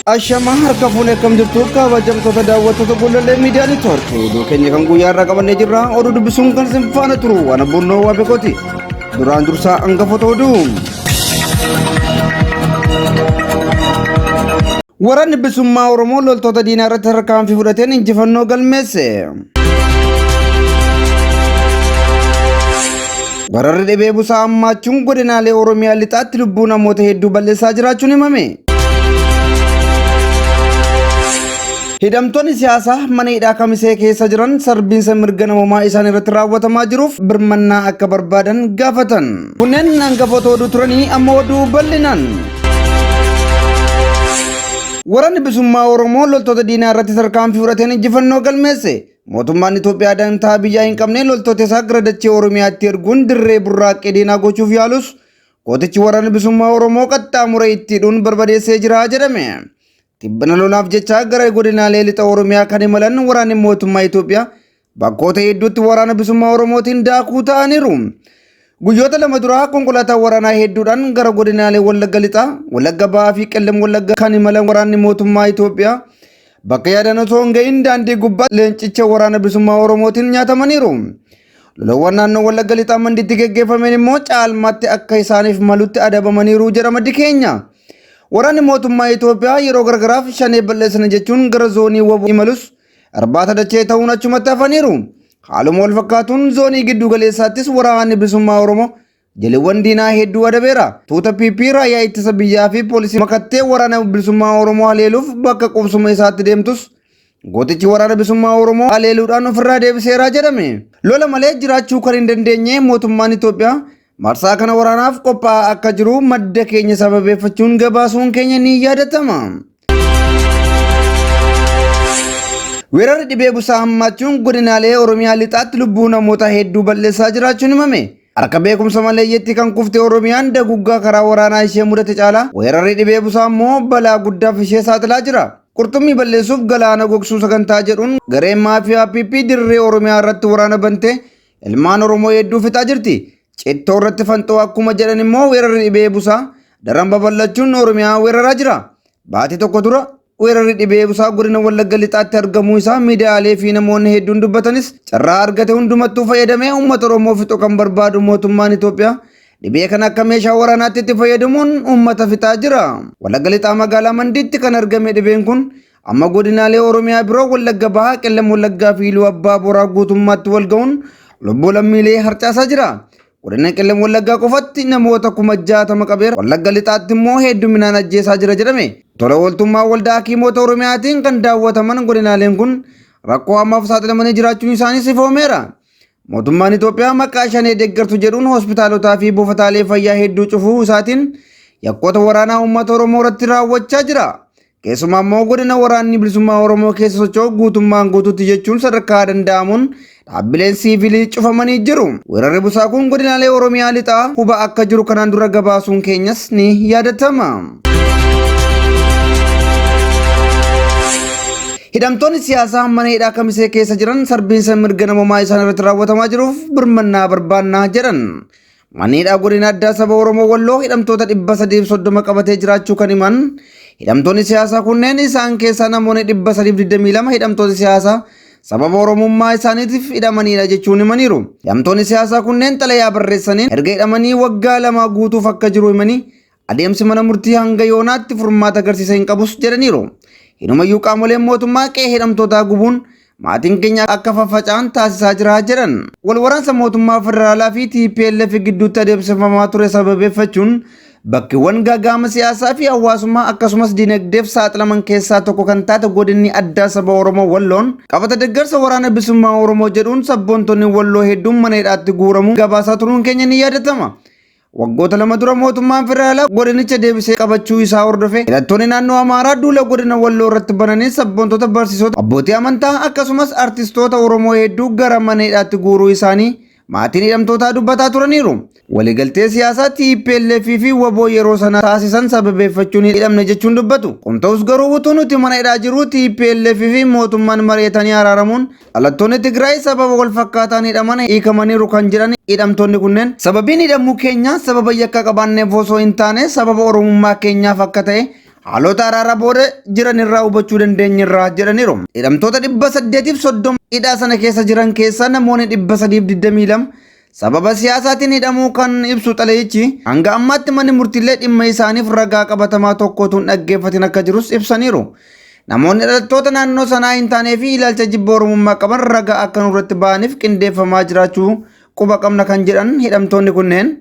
Ashamaa harka fuunee akkam jirtu kabajamtoota daawwattoota Gullallee Miidiyaa Neetwoork oduu keenya kan guyyaa irraa qabannee jirra oduu dubbisuun kan isin faana turu waan abbunnoo waa beekooti duraan dursaa hangafoota oduu. Waraanni bilisummaa Oromoo loltoota diinaa irratti tarkaanfii fudhateen injifannoo galmeesse. Weerarri dhibee busaa hammaachuun godinaalee Oromiyaa lixaatti lubbuu namoota hedduu balleessaa jiraachuun himame. Hidhamtoonni siyaasaa mana hidhaa Kamisee keessa jiran sarbiinsa mirga namoomaa isaan irratti raawwatamaa jiruuf birmannaa akka barbaadan gaafatan. Kunneen hangafoota oduu turanii amma oduu bal'inaan. Waraanni bilisummaa Oromoo loltoota diinaa irratti tarkaanfii fudhateen injifannoo galmeesse. Mootummaan Itoophiyaa dantaa biyyaa hin qabne loltoota isaa gara dachee Oromiyaatti erguun dirree burraaqqee diinaa gochuuf yaalus gootichi waraana bilisummaa Oromoo qaxxaamura itti hidhuun barbadeessee jira jedhame. Tibbana lolaaf jecha gara godinaalee lixa Oromiyaa kan imalan waraanni mootummaa Itoophiyaa bakkoota hedduutti waraana bilisummaa Oromootiin daakuu ta'aniiru. Guyyoota lama duraa konkolaataa waraanaa hedduudhaan gara godinaalee Wallagga Lixaa, Wallagga Bahaa fi Qellem Wallagga kan imalan waraanni mootummaa Itoophiyaa bakka yaadan osoo hin gahin daandii gubbaa leencicha waraana bilisummaa Oromootiin nyaatamaniiru. Lolawwan naannoo Wallagga Lixaa Mandiitti geggeeffameen immoo caalmaatti akka isaaniif malutti adabamaniiru jedha maddi keenya. Waraanni mootummaa Itoophiyaa yeroo garagaraaf shanee balleessina jechuun gara zoonii waboo imalus irbaata dachee ta'uun achumatti hafaniiru. Haaluma wal fakkaatuun zoonii giddu galeessaattis waraanni bilisummaa Oromoo jaleewwan diinaa hedduu adabeera. Tuuta PP raayyaa ittisa biyyaa fi poolisii makattee waraana bilisummaa Oromoo haleeluuf bakka qubsuma isaatti deemtus gootichi waraana bilisummaa Oromoo haleeluudhaan ofirraa deebiseera jedhame. Lola malee jiraachuu kan hin dandeenye mootummaan Itoophiyaa marsaa kana waraanaaf qophaa'aa akka jiru madda keenya sababeeffachuun gabaasuun keenya ni yaadatama. Weerarri dhibee busaa hammaachuun godinaalee Oromiyaa lixaatti lubbuu namoota hedduu balleessaa jiraachuun himame. Harka beekumsa maleeyyeetti kan kufte Oromiyaan daguggaa karaa waraanaa ishee mudate caalaa weerarri dhibee busaa immoo balaa guddaaf ishee saaxilaa jira. Qurxummii balleessuuf galaana gogsuu sagantaa jedhuun gareen maafiyaa PP dirree Oromiyaa irratti waraana bantee ilmaan Oromoo hedduu fixaa jirti. Cittoo irratti fanxoo akkuma jedhan immoo weerarri dhibee busaa daran babal'achuun Oromiyaa weeraraa jira. Baatii tokko dura weerarri dhibee busaa godina Wallagga Lixaatti argamuu isaa miidiyaalee fi namoonni hedduun dubbatanis carraa argate hundumattuu fayyadamee uummata Oromoo fixuu kan barbaadu mootummaan Itoophiyaa dhibee kana akka meeshaa waraanaatti itti fayyadamuun uummata fixaa jira. Wallagga Lixaa magaalaa Mandiitti kan argame dhibeen kun amma godinaalee Oromiyaa biroo Wallagga Bahaa, Qellem Wallaggaa fi Iluu Abbaa Booraa guutummaatti wal ga'uun lubbuu lammiilee harcaasaa jira. Godina Qellem Wallaggaa qofatti namoota 60,000 qabeera. Wallagga Lixaatti immoo hedduminaan ajjeesaa jira jedhame. Tola ooltummaa waldaa hakiimota Oromiyaatiin kan daawwataman godinaaleen kun rakkoo hamaaf saaxilamanii jiraachuun isaanii sifoomeera. Mootummaan Itoophiyaa maqaa shanee deeggartu jedhuun hospitaalotaa fi buufataalee fayyaa hedduu cufuu isaatiin yakkoota waraanaa uummata Oromoo irratti raawwachaa jira. Keessumaa immoo godina waraanni bilisummaa Oromoo keessa socho'u guutummaan guutuutti jechuun sadarkaa danda'amuun dhaabbileen siivilii cufamanii jiru. Weerarri busaa kun godinaalee Oromiyaa lixaa huba akka jiru kanaan dura gabaasuun keenyas ni yaadatama. Hidhamtoonni siyaasaa mana hidhaa Kamisee keessa jiran sarbiinsa mirga namoomaa isaan irratti raawwatamaa jiruuf birmannaa barbaannaa jedhan. Manni hidhaa godina addaa saba Oromoo Walloo hidhamtoota 330 qabatee jiraachuu kan himan hidhamtoonni siyaasaa kunneen isaan keessaa namoonni 322 hidhamtoota siyaasaa sababa Oromummaa isaaniitiif hidhamaniidha jechuun himaniiru. Hidhamtoonni siyaasaa kunneen xalayaa barreessaniin erga hidhamanii waggaa lama guutuuf akka jiru himanii adeemsi mana murtii hanga yoonaatti furmaata agarsiisa hin qabus jedhaniiru. Hinumayyuu qaamoleen mootummaa qe'ee hidhamtootaa gubuun maatiin keenya akka faffaca'an taasisaa jira jedhan. Wal waraansa mootummaa federaalaa fi TPLF gidduutti adeemsifamaa ture sababeeffachuun bakkeewwan gaaga'ama siyaasaa fi hawaasummaa akkasumas dinagdeef saaxilaman keessaa tokko kan taate godinni addaa saba Oromoo Walloon qabata deeggarsa waraana bilisummaa Oromoo jedhuun sabboontonni Walloo hedduun mana hidhaatti guuramuun gabaasaa turuun keenya ni yaadatama. Waggoota lama dura mootummaan federaalaa godinicha deebisee qabachuu isaa hordofee hidhattoonni naannoo Amaaraa duula godina Walloo irratti bananii sabboontota barsiisota abbootii amantaa akkasumas artistoota Oromoo hedduu gara mana hidhaatti guuruu isaanii maatiin hidhamtootaa dubbataa turaniiru. Waliigaltee siyaasaa TPLF fi waboo yeroo sana taasisan sababeeffachuun hidhamne jechuun dubbatu. Kun ta'us garuu utuu nuti mana hidhaa jirru TPLF fi mootummaan mari'atanii araaramuun Dhalattoonni Tigraay sababa wal fakkaataan hidhaman hiikamaniiru kan jedhan hidhamtoonni kunneen sababiin hidhamuu keenya sababa yakka qabaanneef osoo hin taane sababa Oromummaa keenyaaf akka ta'e Haalota araara booda jiran irraa hubachuu dandeenyerra jedhaniiru. Hidhamtoota 830 hidhaa sana keessa jiran keessaa namoonni 322 sababa siyaasaatiin hidhamuu kan ibsu xalayichi hanga ammaatti manni murtiilee dhimma isaaniif ragaa qabatamaa tokko utuu hin dhaggeeffatin akka jirus ibsaniiru. Namoonni dhalattoota naannoo sanaa hin taanee fi ilaalcha jibba Oromummaa qaban ragaa akka nurratti ba'aniif qindeeffamaa jiraachuu quba qabna kan jedhan hidhamtoonni kunneen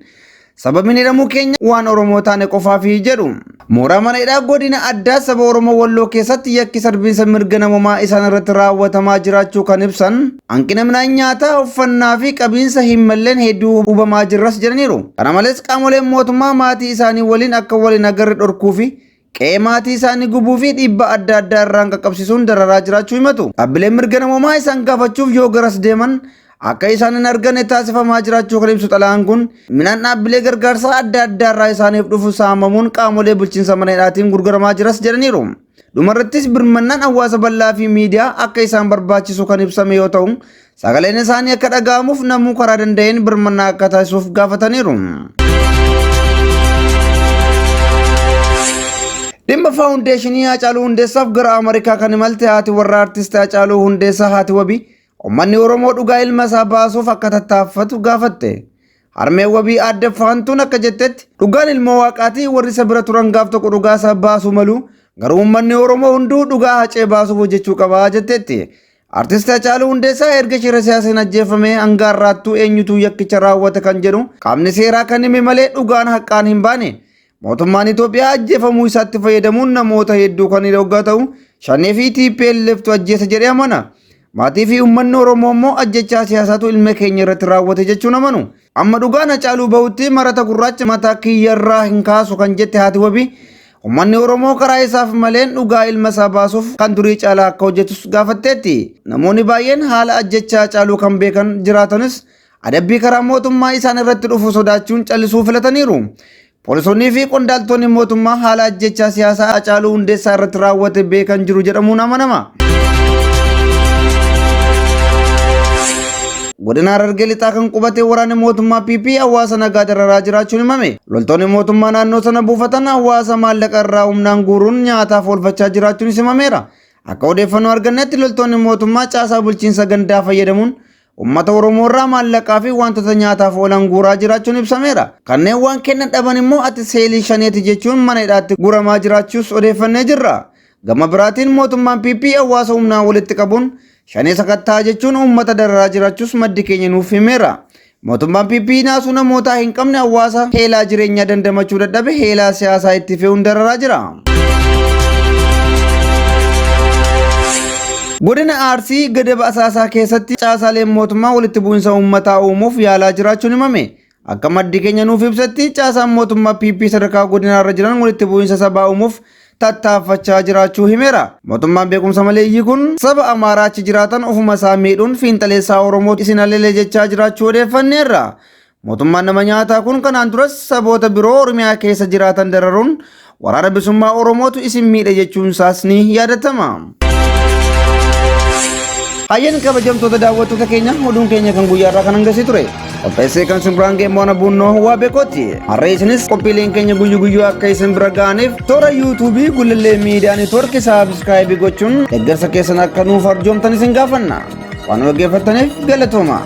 sababiin hidhamuu keenya waan Oromoo taane qofaafi jedhu. Mooraa mana hidhaa godina addaa saba Oromoo Walloo keessatti yakki sarbiinsa mirga namoomaa isaan irratti raawwatamaa jiraachuu kan ibsan hanqina midhaan nyaataa, uffannaa fi qabiinsa hin malleen hedduu hubamaa jirras jedhaniiru. Kana malees qaamoleen mootummaa maatii isaanii waliin akka wal hin agarre dhorkuu fi qe'ee maatii isaanii gubuu fi dhiibbaa adda addaa irraan qaqqabsiisuun dararaa jiraachuu himatu. Dhaabbileen mirga namoomaa isaan gaafachuuf yoo garas deeman akka isaan hin arganne taasifamaa jiraachuu kan ibsu xalayaan kun midhaan dhaabbilee gargaarsaa adda addaa irraa isaaniif dhufu saamamuun qaamolee bulchiinsa mana hidhaatiin gurguramaa jiras jedhaniiru. Dhumarrattis birmannaan hawaasa bal'aa fi miidiyaa akka isaan barbaachisu kan ibsame yoo ta'u sagaleen isaanii akka dhaga'amuuf namuu karaa danda'een birmannaa akka taasisuuf gaafataniiru. Dhimma faawundeeshinii Haacaaluu Hundeessaaf gara Ameerikaa kan imalte haati warraa artist Haacaaluu Hundeessaa haati wabii uummanni Oromoo dhugaa ilma isaa baasuuf akka tattaaffatu gaafatte. Harmeen wabii aadde Faantuun akka jettetti dhugaan ilmoo waaqaatii warri isa bira turan gaaf tokko dhugaa isaa baasuu malu garuu uummanni Oromoo hunduu dhugaa Hacee baasuuf hojjechuu qaba jetteetti. Artist Hacaaluu Hundeessaa erga shira siyaasaan ajjeefamee hanga har'aattuu eenyutu yakkicha raawwate kan jedhu qaamni seeraa kan hime malee dhugaan haqaan hin baane. Mootummaan Itoophiyaa ajjeefamuu isaatti fayyadamuun namoota hedduu kan hoggaa ta'u Shanee fi TPLFtu ajjeesa jedhee amana. Maatii fi uummanni Oromoo immoo ajjechaa siyaasaatu ilma keenya irratti raawwate jechuun amanu. Amma dhugaan Hacaaluu bahutti marata gurraacha mataa kiyyarraa hin kaasu kan jette haati wabii uummanni Oromoo karaa isaaf maleen dhugaa ilma isaa baasuuf kan durii caalaa akka hojjetus gaafatteetti. Namoonni baay'een haala ajjechaa Hacaaluu kan beekan jiraatanis adabbii karaa mootummaa isaan irratti dhufu sodaachuun callisuu filataniiru. Poolisoonnii fi qondaaltonni mootummaa haala ajjechaa siyaasaa Hacaaluu Hundeessaa irratti raawwate beekan jiru jedhamuun amanama. Godina Harargee Lixaa kan qubate waraanni mootummaa PP hawaasa nagaa dararaa jiraachuun himame. Loltoonni mootummaa naannoo sana buufatan hawaasa maallaqa irraa humnaan guuruun nyaataaf oolfachaa jiraachuunis himameera. Akka odeeffannoo argannetti loltoonni mootummaa caasaa bulchiinsa gandaa fayyadamuun uummata Oromoo irraa maallaqaa fi wantoota nyaataaf oolan guuraa jiraachuun ibsameera. Kanneen waan kennan dhaban immoo ati seelii shaneeti jechuun mana hidhaatti guuramaa jiraachuus odeeffannee jirra. Gama biraatiin mootummaan PP hawaasa humnaan walitti qabuun shanee sakattaa jechuun uummata dararaa jiraachuus maddi keenya nuuf himeera. Mootummaan PP naasuu namootaa hin qabne hawaasa heelaa jireenyaa dandamachuu dadhabe heelaa siyaasaa itti fe'uun dararaa jira. Godina Arsii Gadaba Asaasaa keessatti caasaaleen mootummaa walitti bu'insa uummataa uumuuf yaalaa jiraachuun himame. Akka maddi keenya nuuf ibsetti caasaan mootummaa PP sadarkaa godinaarra jiran walitti bu'insa sabaa uumuuf tattaaffachaa jiraachuu himeera. Mootummaan beekumsa maleeyyii kun saba Amaaraa achi jiraatan ofuma isaa miidhuun fiinxaleessaa Oromoo isin halelee jechaa jiraachuu odeeffanneerra. Mootummaan nama nyaataa kun kanaan duras saboota biroo Oromiyaa keessa jiraatan dararuun waraana bilisummaa Oromootu isin miidhe jechuun isaas ni yaadatama. Hayyeen kabajamtoota daawwattoota keenya oduun keenya kan guyyaa irraa kan hangasii ture. Qopheessee kan isin biraan ga'e Moona Buunnoo Waa Beekootti. Har'a isinis qophiileen keenya guyyu guyyuu akka isin bira ga'aniif toora yuutuubii Gullallee Miidiyaa Neetwoorkii saabiskiraayibii gochuun deeggarsa keessan akka nuuf arjoomtan isin gaafanna. Waan dhaggeeffattaniif galatooma.